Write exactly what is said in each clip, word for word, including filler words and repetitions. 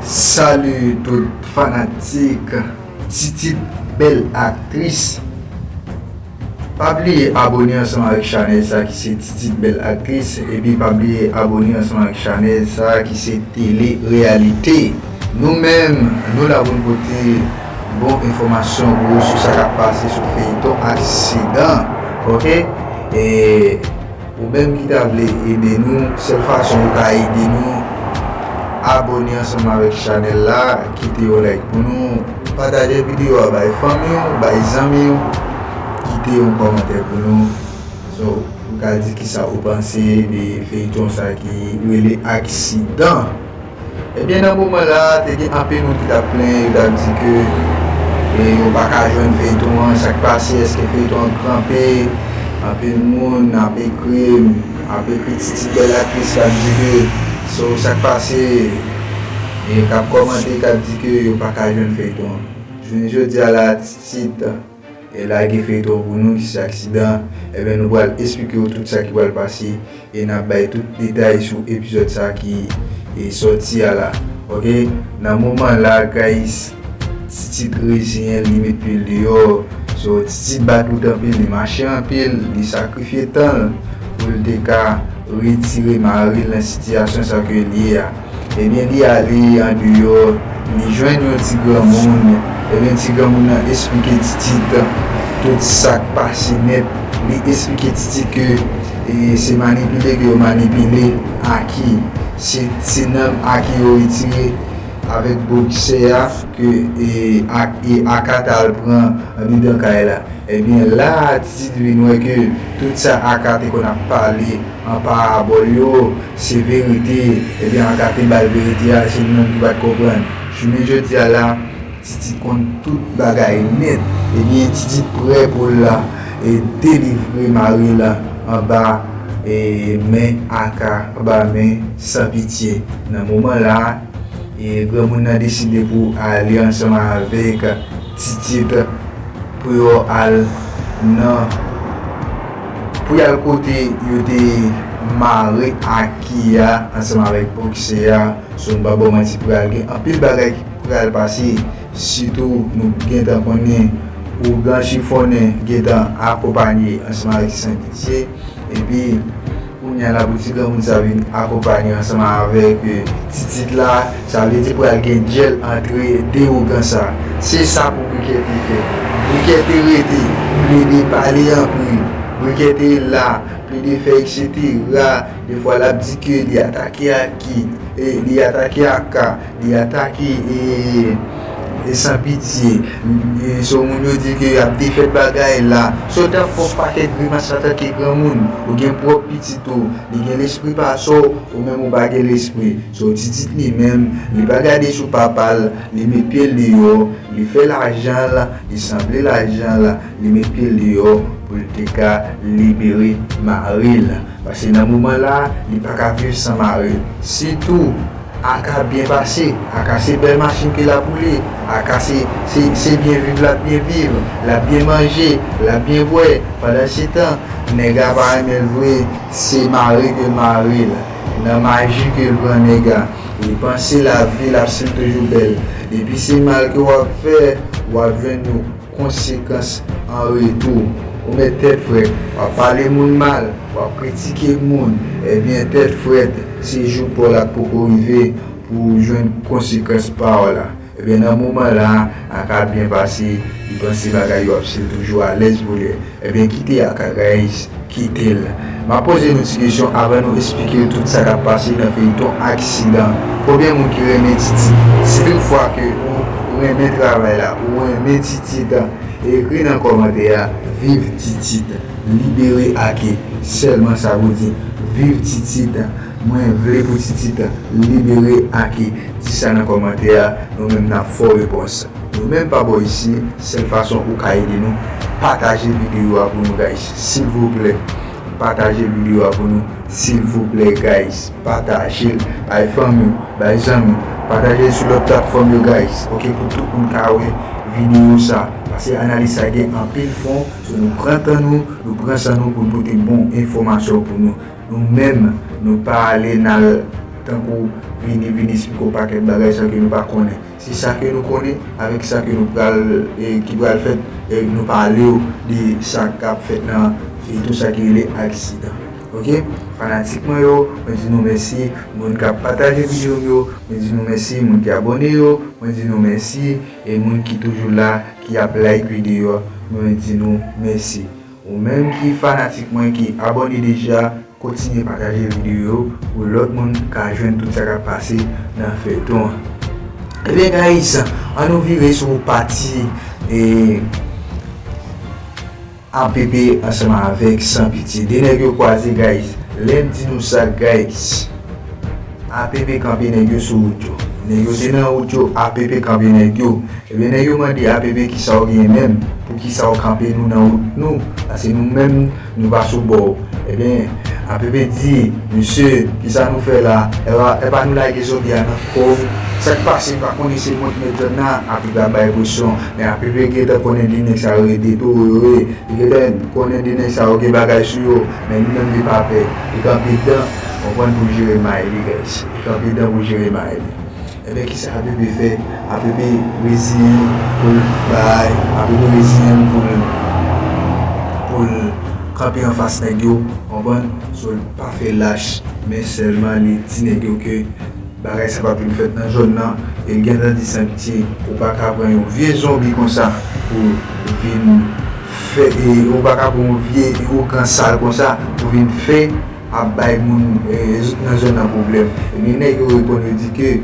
Salut tout fanatik Titit bèl aktris. Pa bliye abone ansanm avèk chanèl sa ki se Titit bèl aktris, epi pa bliye abone ansanm avèk chanèl sa ki se Tele Reyalite. Nou menm, nou la pou n pote bon enfòmasyon pou ou sou sa k ap pase sou feyton Aksidan. Oke? E Ou menm ki ta vle ede nou, sèl fason ou ka ede nou, abone ansanm avèk chanèl la, kite yon like pou nou, pataje videyo a bay fanmi w, bay zanmi w, kite yon kòmantè pou nou. So, ou ka di kisa ou panse de feyton sa ki rele Aksidan. Ebyen, nan moman la, te gen anpil moun ki t ap plenyen, yo t ap di ke e, yo pa ka jwenn feyton an, sa k pase, èske feyton an kanpe? Anpil moun ap ekri m, ap ekri Titit bèl aktris k ap di ke so sa k pase, e k ap kòmante, k ap di ke yo pa ka jwenn feyton an. Jounen jodi a la, Titit e lage feyton pou nou ki se Aksidan. Ebyen, nou pral esplike w tout sa ki pral pase e n ap bay tout detay sou epizòd sa ki e sòti a la. Oke? Nan moman la, guys, Titit reziyen l, li met pye l deyò. So, Titit bat wout anpil, li mache anpil, li sakrifye tan l pou l te ka retire mari l nan sitiyasyon sa ke l ye a. Ebyen, li ale andeyò, li jwenn yon ti granmoun. Ebyen, ti granmoun nan esplike Titit tout sa k pase nèt. Li esplike Titit ke e, se manipile ke yo manipile Aki. Se, se nanm Aki yo retire avèk boksè a ke e, Ak- e, Aka t al pran andedan kay la. Ebyen, la a Titit vin wè ke tout sa Aka te konn ap pale an parabòl yo, se verite. Ebyen, Aka te ba l verite a, se li menm ki pa t konprann. Jounen jodi a la, Titit konn tout bagay nèt. Ebyen, Titit prè pou l la e delivre mari l anba e men Aka, anba men Sanpitye. Nan moman la, e granmoun nan deside pou ale ansanm avèk Titit pou yo al nan, pou y al kote yo te mare Aki a ansanm avèk boksè a. So, m pa ba w manti, pral gen anpil bagay ki pral pase. Sitou, nou gentan konnen ougan chifonnen gentan akonpanye ansanm avèk Sanpitye. Epi, kounye a la pou ti granmoun sa vin akonpanye ansanm avèk e, Titit la, sa vle di pral gen dyèl antre de ougan sa. Se sa pou Brikè te fè. Brikè te rete, plede pale anpil. Brikè te la, plede fè, etsetera. Defwa, l ap di ke li atake Aki, e, li atake Aka, li atake e, e Sanpitye. E, so, moun yo di ke y ap defèt bagay la. So, w t ap fè yon pakèt grimas antanke granmoun. Ou gen pwòp pitit ou, li gen lespri pa sa w, ou menm ou pa gen lespri. So, Titit li menm, li pa gade sou papa l, li met pye l deyò, li fè lajan l, li sanble lajan l, li met pye l deyò pou l te ka libere mari l. Paske nan moman la, li pa ka viv san mari l. Sitou, Aka byen pase, Aka se bèl machin ke l ap woule, Aka se, se, se byen viv l ap byen viv, l ap byen manje, l ap byen bwè. Pandansetan, nèg la pa renmen l vre, se mare ke l mare l. Nan maji ke l pran nèg la. Li panse lavi l ap stil toujou bèl. Depi se mal ke w ap fè, w ap jwenn yon konsekans an retou. Ou mèt tèt frèt, w ap pale moun mal, w ap kritike moun, ebyen tèt frèt, se jou pa w la k poko rive pou w jwenn konsekans pa w la. Ebyen nan moman la, Aka byen pase, li panse bagay yo ap stil toujou alèz pou li. Ebyen kite Aka, guys, kite l. M ap poze nou ti kesyon avan nou esplike tout sa k ap pase nan feyton Aksidan. Konbyen moun ki renmen Titit? Si tout fwa ke ou renmen travay la, ou renmen Titit, ekri nan kòmantè a, viv Titit, libere Aki. Sèlman sa pou di, viv Titit, mwen vle pou Titit libere Aki. Di sa nan kòmantè a, nou menm n ap fè w repons. Nou menm pa bò isi, sèl fason ou ka ede nou, pataje videyo a pou nou, guys, silvouplè. Pataje videyo a pou nou, silvouplè, guys. Pataje l, bay fanmi w, bay zanmi w. Pataje l sou lòt platfòm yo, guys. Oke, pou tout moun ka wè videyo sa. Paske analiz sa gen anpil fon, so nou pran tan nou, nou pran san nou pou n pote bon enfòmasyon pou nou. Nou menm, nou pa ale n al tankou vini, vin esplike w pakèt bagay sa ke nou pa konnen. Se sa ke nou konnen avèk sa ke nou pral, e, ki pral fèt, e, nou pale w de sa k ap fèt nan, e, tout sa ki rele aksidan. Oke? Fanatik mwen yo, mwen di nou mèsi. Moun k ap pataje videyo m yo, mwen di nou mèsi. Moun ki abòne yo, mwen di nou mèsi. E moun ki toujou la, ki ap like videyo a, mwen di nou mèsi. Ou menm ki fanatik mwen, ki abòne deja, kontinye pataje videyo yo pou lòt moun ka jwenn tout sa k ap pase nan feyton an. Ebyen, guys, ann nou vire sou pati, e, A P P ansanm avèk San Pitye. De nèg yo kwaze, guys. Lè m di nou sa, guys, A P P kanpe nèg yo sou wout yo. Nèg yo te nan wout yo, A P P kanpe nèg yo. Ebyen, nèg yo mande A P P kisa w gen menm, poukisa w kanpe nou nan wout nou, paske nou menm, nou pa sou bò w. Ebyen, A P P di, mesye, kisa nou fè la? E pa, e pa nou lage zòbi a nan kò w? Sa k pase, m pa konnen, se mwen ki mèt zòn nan, A P P ap bay presyon. Men A P P gentan konnen de nèg sa yo rete toro yo ye. Li gentan konnen de nèg sa yo gen bagay sou yo, men li menm li pa pè. Li kanpe dan, konprann, pou jere may li, guys. Li kanpe dan pou jere may li. Ebyen, kisa A P P fè? A P P reziyen l pou l bay, A P P reziyen l pou l, pou l kanpe anfas nèg yo, konprann? So, l pa fè lach, men sèlman li di nèg yo ke bagay sa p ap vin fèt nan zòn nan, e l gentan di San Pitye, ou pa ka pran yon vye zonbi konsa pou vin fè, e ou pa ka pran yon vye ougan sal konsa pou vin fè ap bay moun, e, nan zòn nan pwoblèm. Ebyen, nèg yo reponn, yo di ke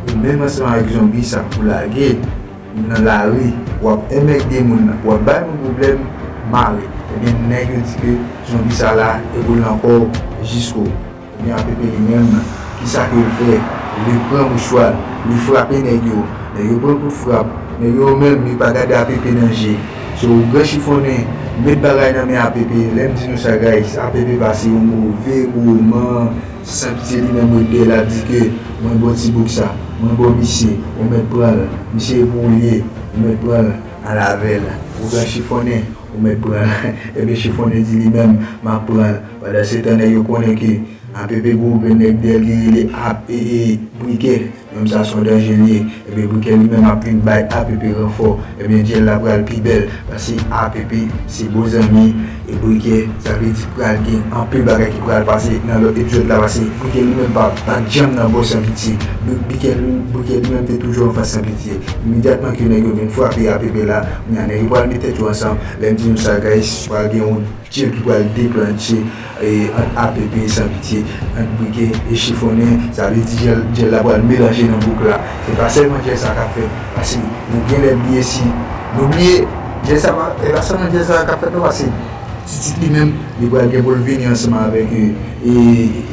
ou menm ansanm avèk zonbi sa k pou lage nan lari, w ap enmègde moun nan, w ap bay moun pwoblèm, mare. Ebyen, nèg yo di ke zonbi sa la, e pou l ankò jisko. Ebyen, A P P li menm, kisa ke l fè? Li pran mouchwa l, li frape nèg yo. Nèg yo pran kout frap. Nèg yo menm, yo pa gade A P P nan je. Se ougan chifonnen, met bagay nan men A P P. Lè m di nou sa, guys, A P P pase yon move moman. San Pitye li menm ret dèyè l ap di ke mwen bon ti boug sa, mwen bon misye, ou mèt pran l. Misye e pou ou l ye, ou mèt pran l, al avè l. Ougan chifonnen, ou mèt pran l. Ebyen, chifonnen di li menm, m ap pran l. Pandan se tan, nèg yo konnen ke A P P gen yon grenn nèg dèyè l ki rele ap, e, e, Brikè. Nonm sa se yon danje li ye. Ebyen, Brikè li menm ap vin bay A P P ranfò. Ebyen, dyèl la pral pi bèl, paske A P P se bon zanmi e Brikè. Sa vle di pral gen anpil bagay ki pral pase nan lòt epizòd la, paske Brikè li menm pa, pa t janm nan bò San Pitye. Bri-, Brikè li, Brikè li menm te toujou anfas San Pitye. Imedyatman ke nèg yo vin frape A P P la, kounye a nèg yo pral met tèt yo ansanm. Lè m di nou sa, guys, pral gen yon dyèl ki pral deklanche, e, ant A P P e San Pitye, ant Brikè e chifonnen, sa vle di dyèl, dyèl la pral melanje nan bouk la. Se pa sèlman dyèl sa k ap fèt, paske nou genlè bliye si, nou bliye, dyèl sa pa, e pa sèlman dyèl sa k ap fèt non, paske Titit li menm, li pral gen pou l vini ansanm avèk, e, e,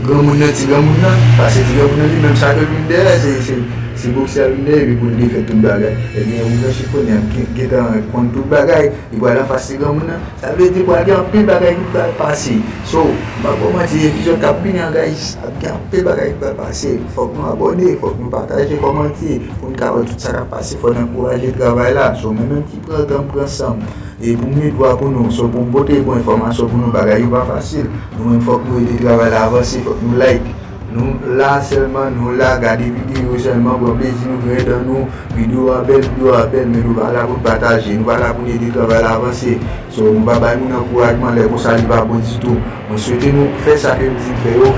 granmoun nan, ti granmoun nan, paske ti granmoun nan li menm sa ke l vin dèyè, se, se, se boksè l vin dèyè, epi pou l defèt tout bagay. Ebyen, ougan chifonnen ap gen, gentan konn tout bagay, li pral anfas ti granmoun nan. Sa vle di pral gen anpil bagay ki pral pase. So, m pa ba w manti, epizòd k ap vini an, guys, ap gen anpil bagay ki pral pase. Fòk nou abòne, fòk nou pataje, kòmante, pou n ka wè tout sa k ap pase. Fò n ankouraje travay la. So, mwen menm ki pran tan m pran san m, e pou m met vwa pou nou, so pou m pote bon enfòmasyon pou nou, bagay yo pa fasil. Nou menm fòk nou ede travay la avanse, fòk nou like. Nou la sèlman, nou la gade videyo sèlman, pran plezi nou, griyen dan nou. Videyo a bèl, videyo a bèl, men nou pa la pou n pataje, nou pa la pou n ede travay la avanse. So, nou pa bay moun ankourajman, lè konsa li pa bon ditou. Mwen swete nou fè sa ke m di n fè yo,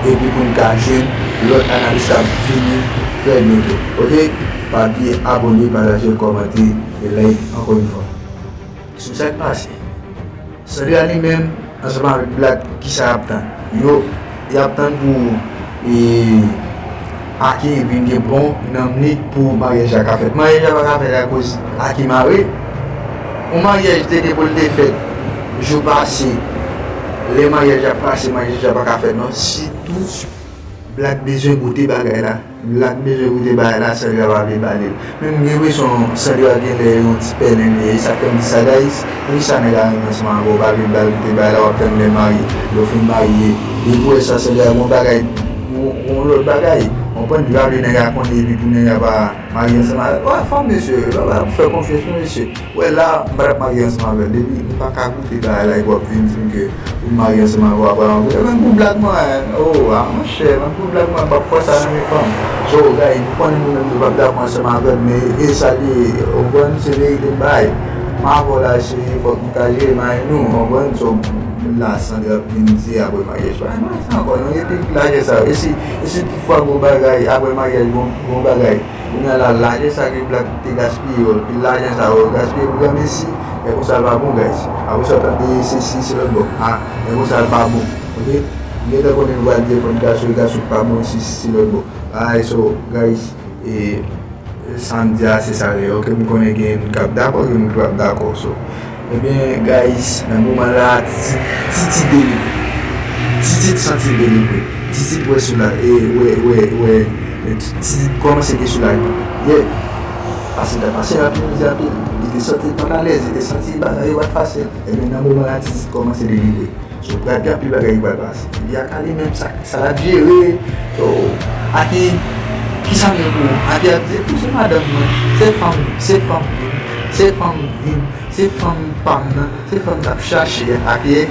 epi pou n ka jwenn lòt analiz k ap vini trè byento. Oke? Pa bliye abòne, pataje, kòmante, e like ankò yon fwa. Sou sa k pase. Sandra li menm, ansanm avèk Black, kisa y ap tann? Yo, y ap tann pou, e, Aki vin gen bon nanm li pou maryaj la ka fèt. Maryaj la pa ka fèt akoz Aki mare. Yon maryaj te gen pou l te fèt jou pase. Lè maryaj la pase, maryaj la pa ka fèt non. Sitou, Black bezwen goute bagay la. Black bezwen goute bagay la, Sandra pa vle ba li l. Men m gen enpresyon Sandra genlè yon ti pèlen li ye, e sa k fè m di sa, guys. Poukisa nèg la renmen ansanm avè w, pa vle ba l goute bagay la, w ap tann lè marye. Lè w fin marye, depi w wè sa, Sandra gen yon bagay, yon, yon lòt bagay. Konprann, yo ap vle nèg la konnen epi pou nèg la pa marye ansanm avè l. Wè, fanm, mesye, yo pa fè konfyans non, mesye. Wè, la, m pa t ap marye ansanm avè l. Depi m pa ka goute bagay la, epi w ap vin di m ke pou m marye ansanm avè w, apre w ap vin. Menm pou blag mwen, oh, ah, monchè, menm pou blag mwen, m p ap pran sa nan men fanm. So, guys, nou konnen nou menm nou p ap dakò ansanm avè l, men e sa l ye, ou konprann, se verite m bay. M avè w la, cheri, fòk nou ka jere may nou, ou konprann? So, la, Sandra ap vin di apre maryaj, pa nan sa ankò, non, epi lajè sa yo. E si, e si toutfwa gon bagay, apre maryaj, gon, gon bagay, kounye a la, lajè sa ke blag te gaspiye yo, epi lajan sa yo gaspiye pou granmesi, e konsa l pa bon, guys. Apre sa, w tande se si, se lòt bò. A, e konsa l pa bon. Oke? M gentan konnen nou pral di fòk gason, gason pa bon, si, si, se lòt bò. Alright, so, guys, e, sa m di a, se sa l ye. Oke, m konnen gen moun k ap dakò, gen moun k p ap dakò. So, ebyen, guys, nan moman la, Ti-, Titi delivre. Titi santi l delivre. Titi wè sou la, e, wè, wè, wè, e, Titi kòmanse gen sou la. Yeah. Pase ta pase anpil, anpil. Li te santi l pa alèz, li te santi bagay yo pa t fasil. Ebyen, nan moman la, Titi kòmanse delivre. So, pral gen anpil bagay ki pral pase. Epi Aka li menm sa, sa l ap jere. So, Aki, ki sa m gen pou ou? Aki ap di, pou se madanm mwen, se fanm, se fanm vi m, se fanm vi m, se fanm pa m nan, se fanm n ap chache a. Aki,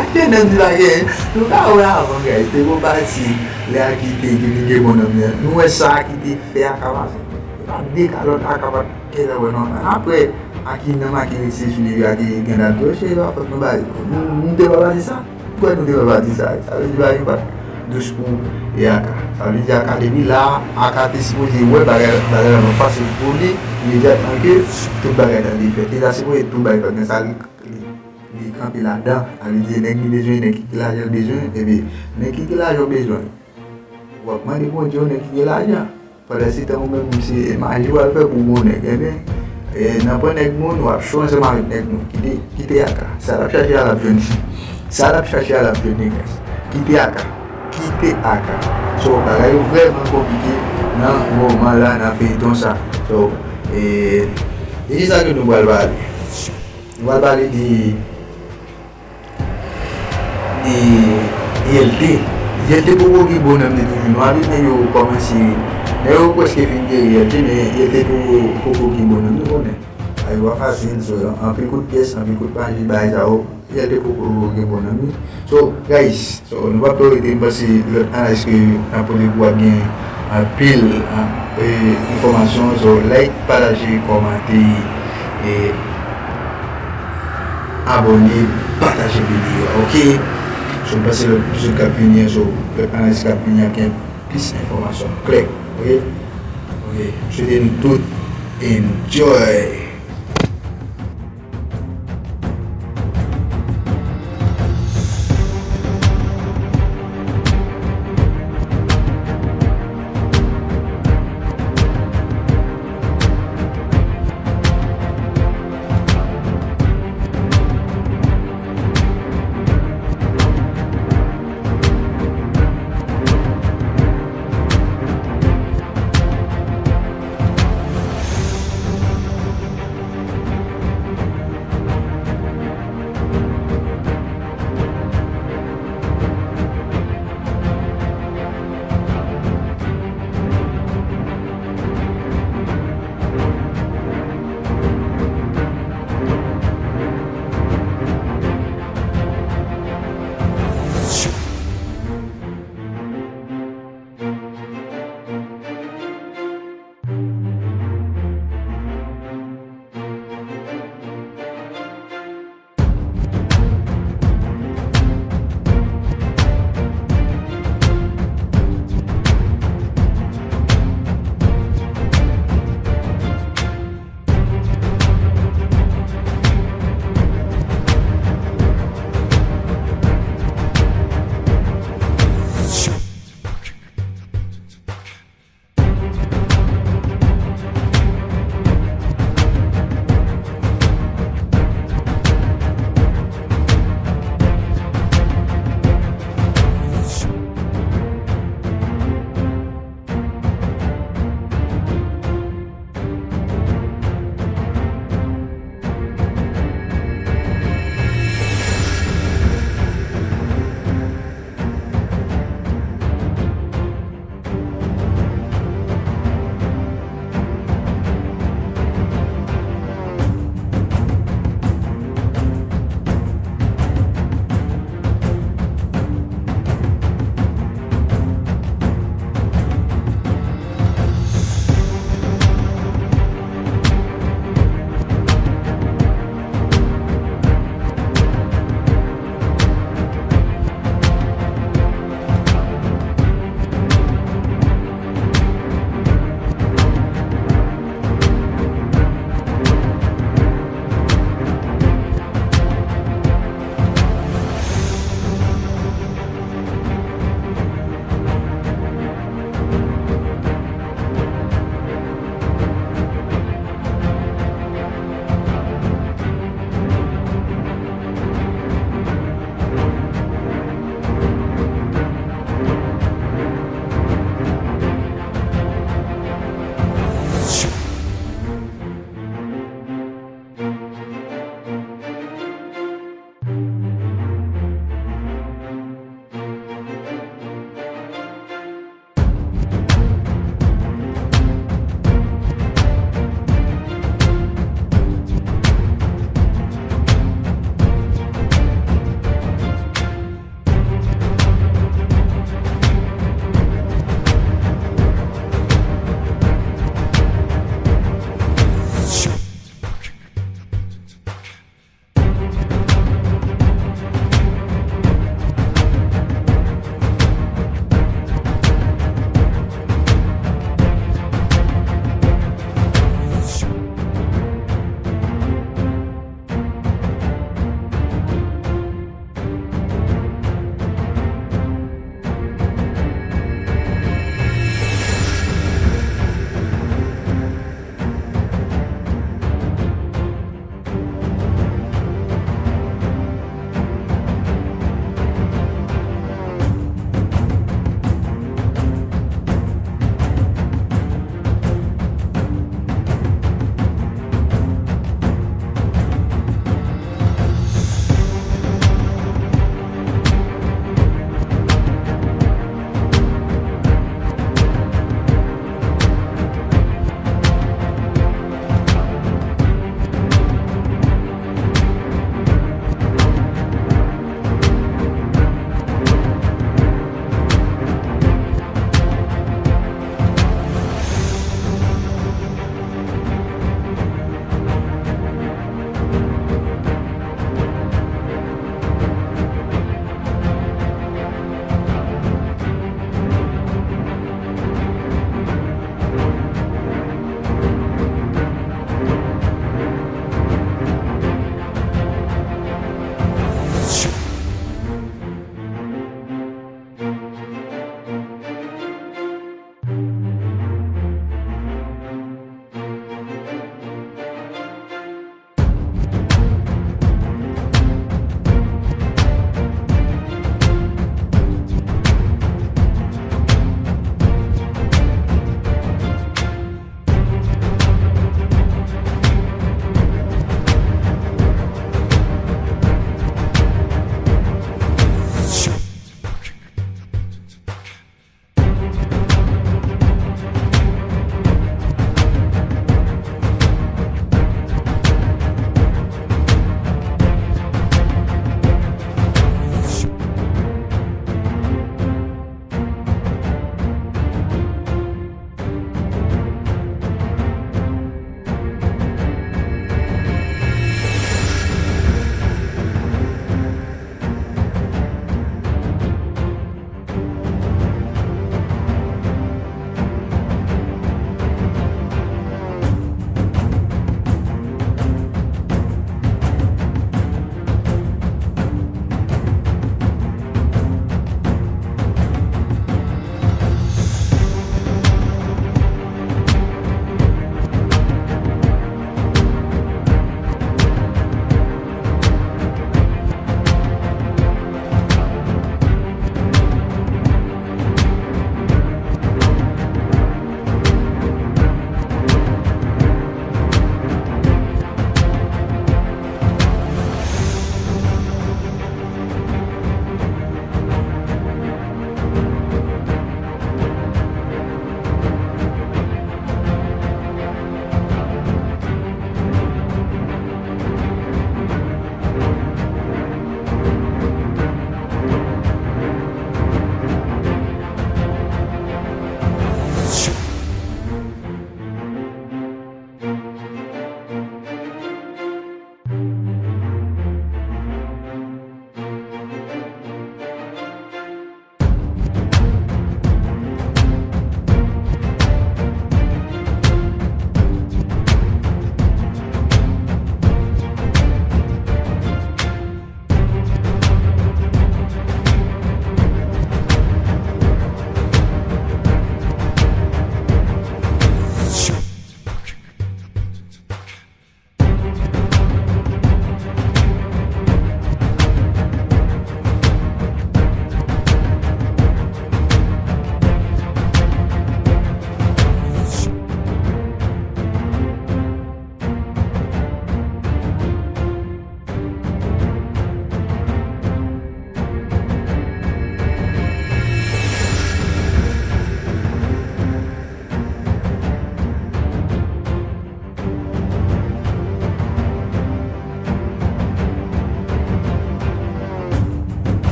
Aki menm li pa gen, nou ka wè avan, guys, te gon pati, lè Aki te, te vin gen bonnanm li an. Nou wè sa Aki te fè Aka pase. E pa de kalòt Aka pa t gentan wè non. Apre, Aki nan Aki rete sou li, Aki gentan ap di, cheri, pa fòt nou bay. Nou, nou te pa pati sa. Poukwa nou te pa pati sa? Sa vle di bagay yo pa t dous pou e Aka. Sa vle di Aka depi la, Aka te sipoze wè bagay, bagay la pa fasil pou li, imedyatman ke tout bagay ta te fèt. Li ta sipoze tout bagay fèt, men sa li, li, li kanpe ladan. Sa vle di nèg li bezwen, nèg ki gen lajan l bezwen, epi nèg ki gen lajan w bezwen. W ap mande Bondye yon nèg ki gen lajan. Pandan se tan ou menm, se maji w al fè pou w gon nèg. Ebyen, e, nan pran nèg moun, w ap cho ansanm avèk nèg moun. Kite, kite Aka. Sa l ap chache a, l ap jwenn li. Sa l ap chache a, l ap jwenn li, guys. Kite Aka. Kite Aka. So, bagay yo vrèman konplike nan moman la, nan feyton sa. So, e, e kisa ke nou pral pale? Nou pral pale de e, Yelte. Yelte poko gen bonnanm li toujou non. Apre nèg yo kòmanse, nèg yo prèske fin geri Yelte, men Yelte poko, poko gen bonnanm li, konnen. Bagay yo pa fasil, so, anpil kout pyès, anpil kout maji, bagay sa yo. Yelte poko gen bonnanm li. So, guys, so, nou p ap twò rete, m panse lòt analiz ke n ap pote pou w ap gen anpil, an, e, enfòmasyon. So, like, pataje, kòmante, e, abòne, pataje videyo a, oke? So, m panse lòt epizòd k ap vini an, so, lòt analiz k ap vini an gen plis enfòmasyon klè, oke? Oke, m swete nou tout enjoy!